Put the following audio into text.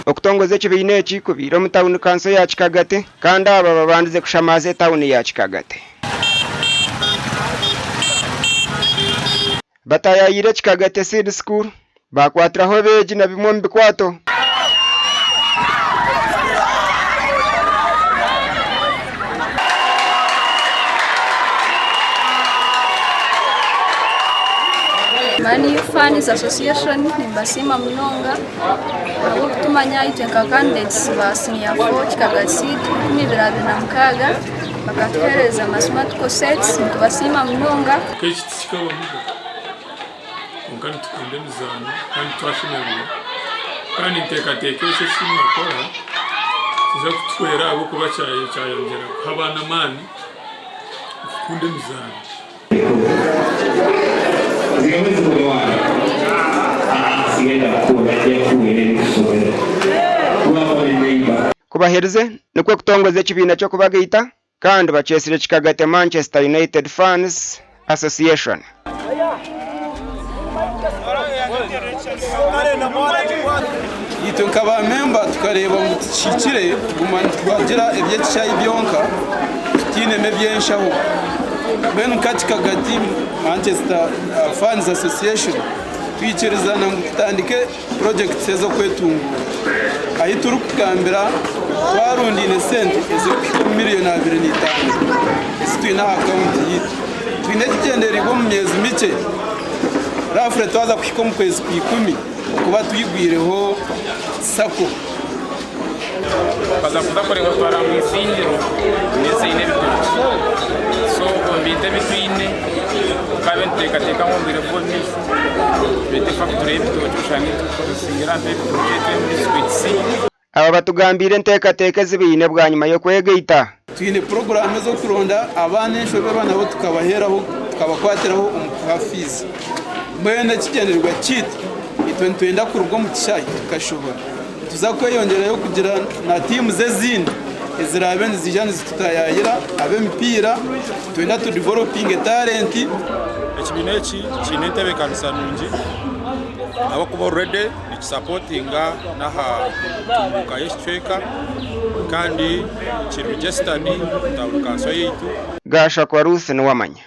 Okutongoza ekibiina eki kubaire omu tauni kanso ya Kikagati kandi aba babandize kushamaaza etauni ya Kikagati. Bataayaayire Kikagati Seed School baakwatiraho abeegi na bimwe omu bikwato. Man U Fans Association nimbasiima munonga ahabw'okutumanya itwe nka candidates ba senior 4 Kikaga seed 2026 bakatuheereza mathematical sets nitubasiima munonga. Nk'eki tikikabahoga, kwonka nitukunda emizaano kandi twashemererwa kandi ninteekateeka eki eki mwakora nikiija kutuhwera ahabw'okuba kyayongyera kuha abaana amaani okukunda emizaano. Ku baherize nikwo kutongoza ekibiina ky'okubagaita kandi bakyetsire Kikagate Manchester United Fans Association. Itwe nka ba memba tukareeba ngu tikihikire kuguma nituhagira eby'ekishayi byonka tutainemu eby'enshaho. Mbwenu nka Kikagati Manchester Fans Association twikirizana ngu tutandike purojekiti ez'okwetunguura. Ahi turikugambira twarundaine sente ezirikuhika omu miriyoni 25 ezi twine aha akawunti yaitu. Twine ekigyendererwa omu myezi mikye rafure twaza kuhika omu kwezi kwa ikumi okuba twigwireho sacco. Tukaza kuza kureeba twareeba ngu Isingiro n'ensi eine ebitookye so omu bintu ebi twine tukaba nituteekateeka ngu omu bwire bw'omu maisho twete fakitore y'ebitookye oshange nituprosesingira nk'ebitookye ebya biscuits. Aba batugambiire enteekateeka ezi baine bwanyima y'okwegaita. Twine puroguraamu ez'okuronda abaana enshoberwa nabo tukabaheeraho tukabakwatiraho omu kuha fiizi. Mbwenu ekigyendererwa kyaitu itwe nitwenda kuruga omu kishaayi tukashohora. Nituza kweyongyerayo kugira na tiimu ezindi eziraabe niziija nizitutaayaayira ab'emipiira. Nitwenda tudivelopinge talenti. Ekibiina eki kiine entebeekanisa nungi ahabw'okuba already nikisapotinga n'aha ntunguuka y'ekicweka kandi kiri registered omu tawuni kanso yaitu. Gashakwa Ruth Niwamanya.